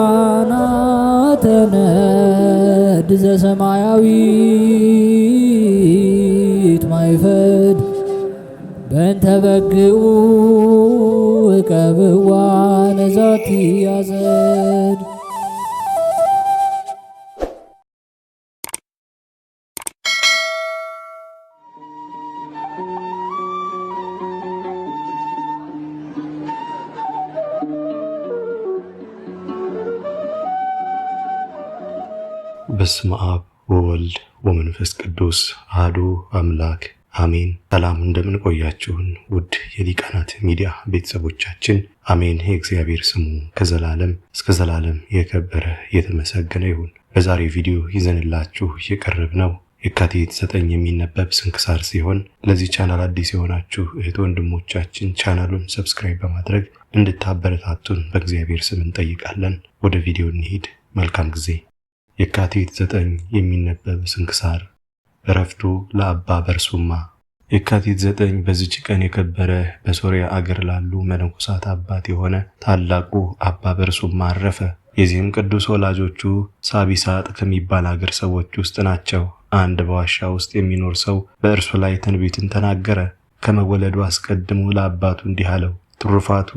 ሊቃናተ ነድ ዘሰማያዊት ማይፈድ በእንተ በግኡ እቀብዋ ነዛቲ ያዘድ። በስመ አብ ወወልድ ወመንፈስ ቅዱስ አሐዱ አምላክ አሜን። ሰላም እንደምን ቆያችሁን? ውድ የሊቃናት ሚዲያ ቤተሰቦቻችን አሜን። የእግዚአብሔር ስሙ ከዘላለም እስከ ዘላለም የከበረ የተመሰገነ ይሁን። በዛሬ ቪዲዮ ይዘንላችሁ የቀረብነው የካቲት 9 የሚነበብ ስንክሳር ሲሆን ለዚህ ቻናል አዲስ የሆናችሁ እህት ወንድሞቻችን ቻናሉን subscribe በማድረግ እንድታበረታቱን በእግዚአብሔር ስም እንጠይቃለን። ወደ ቪዲዮ እንሂድ። መልካም ጊዜ። የካቲት 9 የሚነበብ ስንክሳር። እረፍቱ ለአባ በርሱማ። የካቲት 9 በዚች ቀን የከበረ በሶርያ አገር ላሉ መነኮሳት አባት የሆነ ታላቁ አባ በርሱማ አረፈ። የዚህም ቅዱስ ወላጆቹ ሳቢሳጥ ከሚባል አገር ሰዎች ውስጥ ናቸው። አንድ በዋሻ ውስጥ የሚኖር ሰው በእርሱ ላይ ትንቢትን ተናገረ። ከመወለዱ አስቀድሞ ለአባቱ እንዲህ አለው። ትሩፋቱ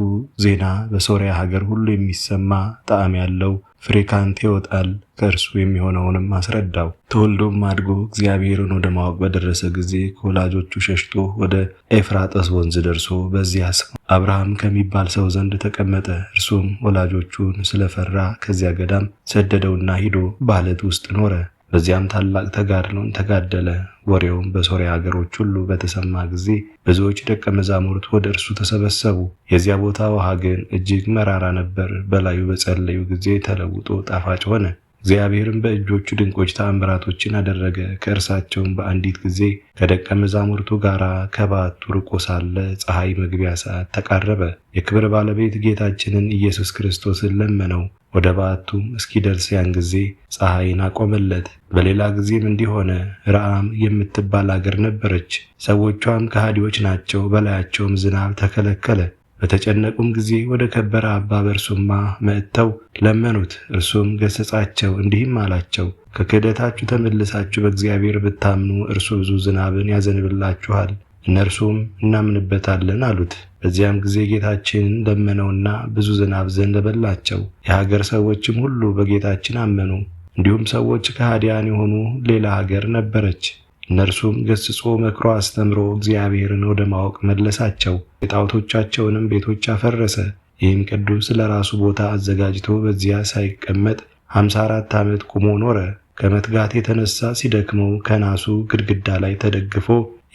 ዜና በሶርያ ሀገር ሁሉ የሚሰማ ጣዕም ያለው ፍሬ ካንተ ይወጣል። ከእርሱ የሚሆነውንም አስረዳው። ተወልዶም አድጎ እግዚአብሔርን ወደ ማወቅ በደረሰ ጊዜ ከወላጆቹ ሸሽቶ ወደ ኤፍራጥስ ወንዝ ደርሶ በዚያ ስሙ አብርሃም ከሚባል ሰው ዘንድ ተቀመጠ። እርሱም ወላጆቹን ስለፈራ ከዚያ ገዳም ሰደደውና ሂዶ በዓለት ውስጥ ኖረ። በዚያም ታላቅ ተጋድሎን ተጋደለ። ወሬውም በሶርያ አገሮች ሁሉ በተሰማ ጊዜ ብዙዎች ደቀ መዛሙርት ወደ እርሱ ተሰበሰቡ። የዚያ ቦታ ውሃ ግን እጅግ መራራ ነበር። በላዩ በጸለዩ ጊዜ ተለውጦ ጣፋጭ ሆነ። እግዚአብሔርም በእጆቹ ድንቆች ተአምራቶችን አደረገ። ከእርሳቸውም በአንዲት ጊዜ ከደቀ መዛሙርቱ ጋር ከበዓቱ ርቆ ሳለ ፀሐይ መግቢያ ሰዓት ተቃረበ። የክብር ባለቤት ጌታችንን ኢየሱስ ክርስቶስን ለመነው። ወደ በዓቱም እስኪደርስ ያን ጊዜ ፀሐይን አቆመለት። በሌላ ጊዜም እንዲህ ሆነ። ረአም የምትባል አገር ነበረች። ሰዎቿም ከሃዲዎች ናቸው። በላያቸውም ዝናብ ተከለከለ። በተጨነቁም ጊዜ ወደ ከበረ አባ በርሱማ መጥተው ለመኑት። እርሱም ገሰጻቸው፣ እንዲህም አላቸው፦ ከክህደታችሁ ተመልሳችሁ በእግዚአብሔር ብታምኑ እርሱ ብዙ ዝናብን ያዘንብላችኋል። እነርሱም እናምንበታለን አሉት። በዚያም ጊዜ ጌታችንን ለመነውና ብዙ ዝናብ ዘነበላቸው። የሀገር ሰዎችም ሁሉ በጌታችን አመኑ። እንዲሁም ሰዎች ከሃዲያን የሆኑ ሌላ ሀገር ነበረች። እነርሱም ገስጾ መክሮ አስተምሮ እግዚአብሔርን ወደ ማወቅ መለሳቸው። የጣዖቶቻቸውንም ቤቶች አፈረሰ። ይህም ቅዱስ ለራሱ ቦታ አዘጋጅቶ በዚያ ሳይቀመጥ 54 ዓመት ቁሞ ኖረ። ከመትጋት የተነሳ ሲደክመው ከናሱ ግድግዳ ላይ ተደግፎ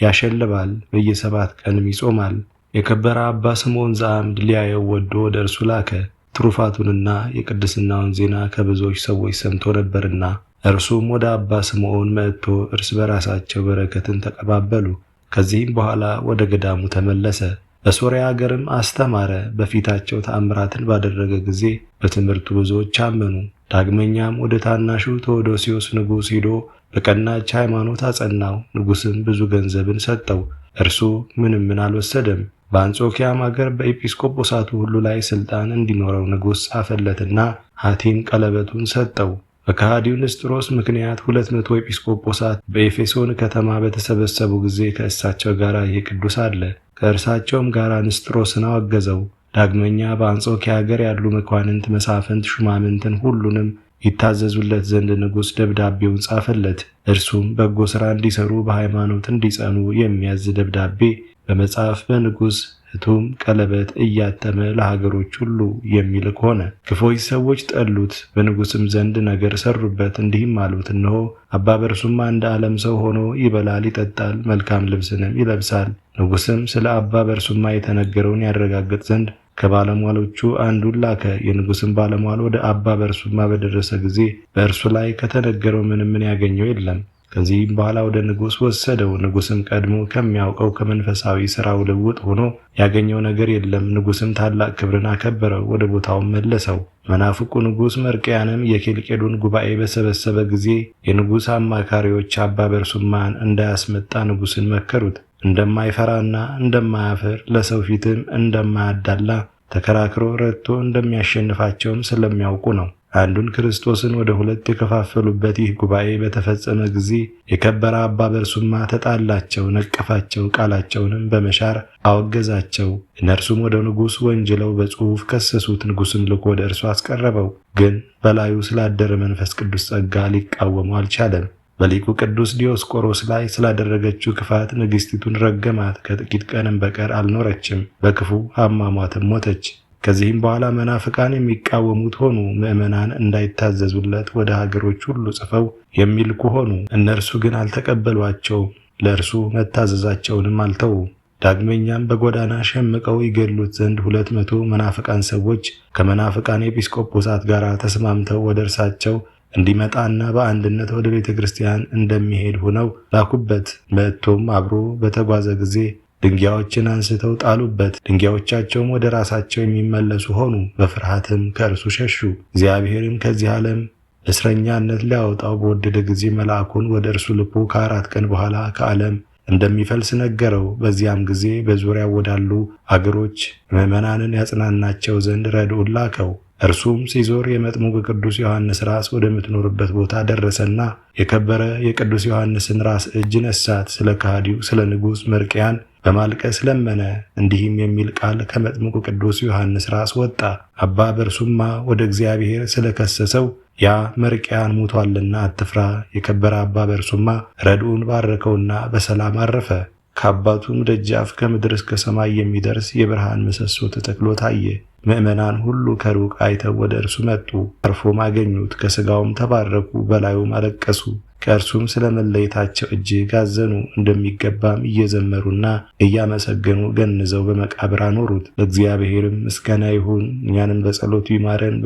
ያሸልባል። በየሰባት ቀንም ይጾማል። የከበረ አባ ስምዖን ዘአምድ ሊያየው ወዶ ወደ እርሱ ላከ። ትሩፋቱንና የቅድስናውን ዜና ከብዙዎች ሰዎች ሰምቶ ነበርና። እርሱም ወደ አባ ስምዖን መጥቶ እርስ በራሳቸው በረከትን ተቀባበሉ። ከዚህም በኋላ ወደ ገዳሙ ተመለሰ። በሶርያ አገርም አስተማረ። በፊታቸው ተአምራትን ባደረገ ጊዜ በትምህርቱ ብዙዎች አመኑ። ዳግመኛም ወደ ታናሹ ቴዎዶሲዮስ ንጉሥ ሂዶ በቀናች ሃይማኖት አጸናው። ንጉሥም ብዙ ገንዘብን ሰጠው። እርሱ ምንም ምን አልወሰደም። በአንጾኪያም አገር በኤጲስቆጶሳቱ ሁሉ ላይ ሥልጣን እንዲኖረው ንጉሥ ጻፈለትና ሐቲም ቀለበቱን ሰጠው። በከሃዲው ንስጥሮስ ምክንያት 200 ኤጲስቆጶሳት በኤፌሶን ከተማ በተሰበሰቡ ጊዜ ከእሳቸው ጋር ይህ ቅዱስ አለ። ከእርሳቸውም ጋር ንስጥሮስን አወገዘው። ዳግመኛ በአንጾኪያ ሀገር ያሉ መኳንንት፣ መሳፍንት፣ ሹማምንትን ሁሉንም ይታዘዙለት ዘንድ ንጉሥ ደብዳቤውን ጻፈለት። እርሱም በጎ ሥራ እንዲሰሩ በሃይማኖት እንዲጸኑ የሚያዝ ደብዳቤ በመጽሐፍ በንጉሥ ሕቱም ቀለበት እያተመ ለሀገሮች ሁሉ የሚልክ ሆነ። ክፎች ሰዎች ጠሉት፣ በንጉሥም ዘንድ ነገር ሰሩበት። እንዲህም አሉት፣ እነሆ አባ በርሱማ እንደ ዓለም ሰው ሆኖ ይበላል፣ ይጠጣል፣ መልካም ልብስንም ይለብሳል። ንጉሥም ስለ አባ በርሱማ የተነገረውን ያረጋግጥ ዘንድ ከባለሟሎቹ አንዱን ላከ። የንጉሥም ባለሟል ወደ አባ በርሱማ በደረሰ ጊዜ በእርሱ ላይ ከተነገረው ምንም ምን ያገኘው የለም። ከዚህም በኋላ ወደ ንጉሥ ወሰደው። ንጉሥም ቀድሞ ከሚያውቀው ከመንፈሳዊ ሥራው ልውጥ ሆኖ ያገኘው ነገር የለም። ንጉሥም ታላቅ ክብርን አከበረው፣ ወደ ቦታውም መለሰው። መናፍቁ ንጉሥ መርቅያንም የኬልቄዶን ጉባኤ በሰበሰበ ጊዜ የንጉሥ አማካሪዎች አባ በርሱማን እንዳያስመጣ ንጉሥን መከሩት። እንደማይፈራና እንደማያፍር ለሰው ፊትም እንደማያዳላ ተከራክሮ ረድቶ እንደሚያሸንፋቸውም ስለሚያውቁ ነው። አንዱን ክርስቶስን ወደ ሁለት የከፋፈሉበት ይህ ጉባኤ በተፈጸመ ጊዜ የከበረ አባ በርሱማ ተጣላቸው፣ ነቀፋቸው፣ ቃላቸውንም በመሻር አወገዛቸው። እነርሱም ወደ ንጉሥ ወንጅለው በጽሑፍ ከሰሱት። ንጉሥም ልኮ ወደ እርሱ አስቀረበው። ግን በላዩ ስላደረ መንፈስ ቅዱስ ጸጋ ሊቃወመው አልቻለም። በሊቁ ቅዱስ ዲዮስቆሮስ ላይ ስላደረገችው ክፋት ንግሥቲቱን ረገማት። ከጥቂት ቀንም በቀር አልኖረችም፣ በክፉ አሟሟትም ሞተች። ከዚህም በኋላ መናፍቃን የሚቃወሙት ሆኑ። ምዕመናን እንዳይታዘዙለት ወደ ሀገሮች ሁሉ ጽፈው የሚልኩ ሆኑ። እነርሱ ግን አልተቀበሏቸውም፣ ለእርሱ መታዘዛቸውንም አልተዉም። ዳግመኛም በጎዳና ሸምቀው ይገድሉት ዘንድ 200 መናፍቃን ሰዎች ከመናፍቃን ኤጲስቆጶሳት ጋር ተስማምተው ወደ እርሳቸው እንዲመጣና በአንድነት ወደ ቤተ ክርስቲያን እንደሚሄድ ሆነው ላኩበት። መጥቶም አብሮ በተጓዘ ጊዜ ድንጋዮችን አንስተው ጣሉበት። ድንጋዮቻቸውም ወደ ራሳቸው የሚመለሱ ሆኑ። በፍርሃትም ከእርሱ ሸሹ። እግዚአብሔርም ከዚህ ዓለም እስረኛነት ሊያወጣው በወደደ ጊዜ መልአኩን ወደ እርሱ ልኮ ከ4 ቀን በኋላ ከዓለም እንደሚፈልስ ነገረው። በዚያም ጊዜ በዙሪያው ወዳሉ አገሮች ምዕመናንን ያጽናናቸው ዘንድ ረድኡን ላከው። እርሱም ሲዞር የመጥምቁ ቅዱስ ዮሐንስ ራስ ወደምትኖርበት ቦታ ደረሰና የከበረ የቅዱስ ዮሐንስን ራስ እጅ ነሳት። ስለ ከሃዲው ስለ ንጉሥ መርቅያን በማልቀስ ለመነ። እንዲህም የሚል ቃል ከመጥምቁ ቅዱስ ዮሐንስ ራስ ወጣ። አባ በርሱማ ወደ እግዚአብሔር ስለከሰሰው ያ መርቅያን ሙቷልና አትፍራ። የከበረ አባ በርሱማ ረድኡን ባረከውና በሰላም አረፈ። ከአባቱም ደጃፍ ከምድር እስከ ሰማይ የሚደርስ የብርሃን ምሰሶ ተተክሎ ታየ። ምዕመናን ሁሉ ከሩቅ አይተው ወደ እርሱ መጡ። አርፎም አገኙት። ከሥጋውም ተባረኩ፣ በላዩም አለቀሱ። ከእርሱም ስለ መለየታቸው እጅግ አዘኑ። እንደሚገባም እየዘመሩና እያመሰገኑ ገንዘው በመቃብር አኖሩት። ለእግዚአብሔርም ምስጋና ይሁን፣ እኛንም በጸሎቱ ይማረን፣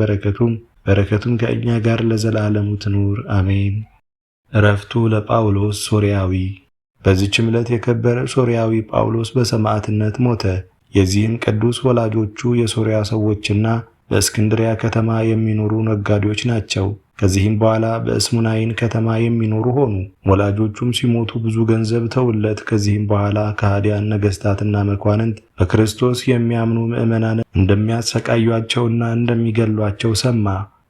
በረከቱም ከእኛ ጋር ለዘላለሙ ትኑር አሜን። ዕረፍቱ ለጳውሎስ ሶርያዊ። በዚችም ዕለት የከበረ ሶርያዊ ጳውሎስ በሰማዕትነት ሞተ። የዚህም ቅዱስ ወላጆቹ የሶርያ ሰዎችና በእስክንድሪያ ከተማ የሚኖሩ ነጋዴዎች ናቸው። ከዚህም በኋላ በእስሙናይን ከተማ የሚኖሩ ሆኑ። ወላጆቹም ሲሞቱ ብዙ ገንዘብ ተውለት። ከዚህም በኋላ ከሃዲያን ነገሥታትና መኳንንት በክርስቶስ የሚያምኑ ምዕመናን እንደሚያሰቃዩአቸውና እንደሚገሏቸው ሰማ።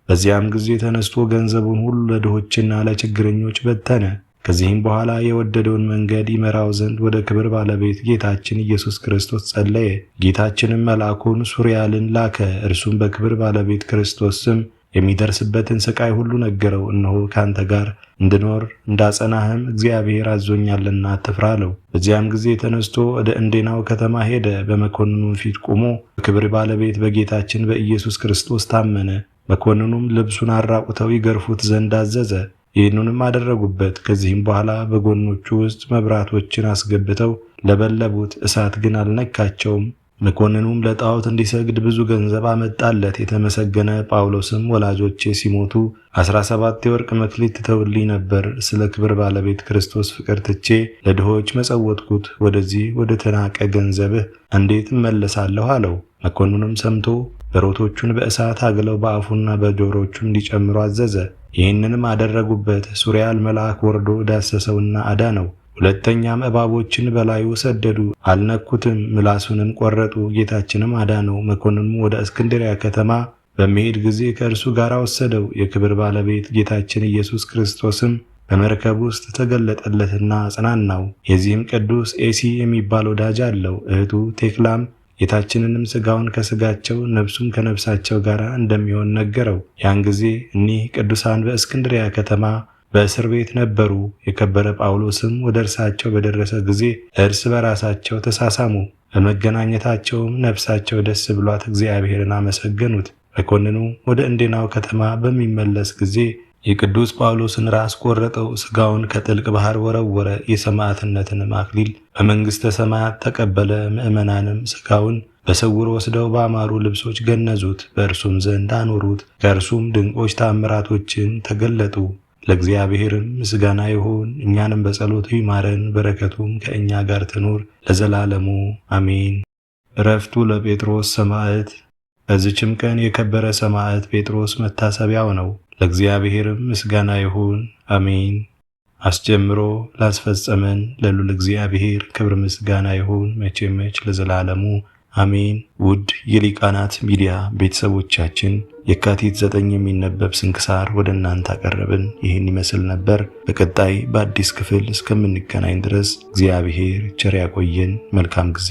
በዚያም ጊዜ ተነስቶ ገንዘቡን ሁሉ ለድሆችና ለችግረኞች በተነ። ከዚህም በኋላ የወደደውን መንገድ ይመራው ዘንድ ወደ ክብር ባለቤት ጌታችን ኢየሱስ ክርስቶስ ጸለየ። ጌታችንም መልአኩን ሱሪያልን ላከ። እርሱም በክብር ባለቤት ክርስቶስ ስም የሚደርስበትን ስቃይ ሁሉ ነገረው። እነሆ ከአንተ ጋር እንድኖር እንዳጸናህም እግዚአብሔር አዞኛልና አትፍራ አለው። በዚያም ጊዜ ተነስቶ ወደ እንዴናው ከተማ ሄደ። በመኮንኑም ፊት ቆሞ በክብር ባለቤት በጌታችን በኢየሱስ ክርስቶስ ታመነ። መኮንኑም ልብሱን አራቁተው ይገርፉት ዘንድ አዘዘ። ይህንንም አደረጉበት። ከዚህም በኋላ በጎኖቹ ውስጥ መብራቶችን አስገብተው ለበለቡት፣ እሳት ግን አልነካቸውም። መኮንኑም ለጣዖት እንዲሰግድ ብዙ ገንዘብ አመጣለት። የተመሰገነ ጳውሎስም ወላጆቼ ሲሞቱ 17 የወርቅ መክሊት ትተውልኝ ነበር። ስለ ክብር ባለቤት ክርስቶስ ፍቅር ትቼ ለድሆች መጸወትኩት። ወደዚህ ወደ ተናቀ ገንዘብህ እንዴት እመለሳለሁ? አለው። መኮንኑም ሰምቶ በሮቶቹን በእሳት አግለው በአፉና በጆሮቹ እንዲጨምሩ አዘዘ። ይህንንም አደረጉበት። ሱሪያል መልአክ ወርዶ ዳሰሰውና አዳነው። ሁለተኛም እባቦችን በላዩ ሰደዱ፣ አልነኩትም፣ ምላሱንም ቆረጡ። ጌታችንም አዳነው። መኮንኑም ወደ እስክንድሪያ ከተማ በሚሄድ ጊዜ ከእርሱ ጋር ወሰደው። የክብር ባለቤት ጌታችን ኢየሱስ ክርስቶስም በመርከብ ውስጥ ተገለጠለትና አጽናናው። የዚህም ቅዱስ ኤሲ የሚባል ወዳጅ አለው። እህቱ ቴክላም ጌታችንንም ሥጋውን ከሥጋቸው ነፍሱም ከነፍሳቸው ጋር እንደሚሆን ነገረው። ያን ጊዜ እኒህ ቅዱሳን በእስክንድሪያ ከተማ በእስር ቤት ነበሩ። የከበረ ጳውሎስም ወደ እርሳቸው በደረሰ ጊዜ እርስ በራሳቸው ተሳሳሙ። በመገናኘታቸውም ነፍሳቸው ደስ ብሏት እግዚአብሔርን አመሰገኑት። መኮንኑ ወደ እንዴናው ከተማ በሚመለስ ጊዜ የቅዱስ ጳውሎስን ራስ ቆረጠው፣ ሥጋውን ከጥልቅ ባህር ወረወረ። የሰማዕትነትንም አክሊል በመንግሥተ ሰማያት ተቀበለ። ምዕመናንም ሥጋውን በስውር ወስደው በአማሩ ልብሶች ገነዙት፣ በእርሱም ዘንድ አኖሩት። ከእርሱም ድንቆች ታምራቶችን ተገለጡ። ለእግዚአብሔርም ምስጋና ይሁን፣ እኛንም በጸሎቱ ይማረን፣ በረከቱም ከእኛ ጋር ትኑር ለዘላለሙ አሜን። ዕረፍቱ ለጴጥሮስ ሰማዕት። በዚችም ቀን የከበረ ሰማዕት ጴጥሮስ መታሰቢያው ነው። ለእግዚአብሔርም ምስጋና ይሁን አሜን። አስጀምሮ ላስፈጸመን ለልዑል እግዚአብሔር ክብር ምስጋና ይሁን መቼ መች ለዘላለሙ አሜን። ውድ የሊቃናት ሚዲያ ቤተሰቦቻችን የካቲት 9 የሚነበብ ስንክሳር ወደ እናንተ አቀረብን። ይህን ይመስል ነበር። በቀጣይ በአዲስ ክፍል እስከምንገናኝ ድረስ እግዚአብሔር ቸር ያቆየን። መልካም ጊዜ።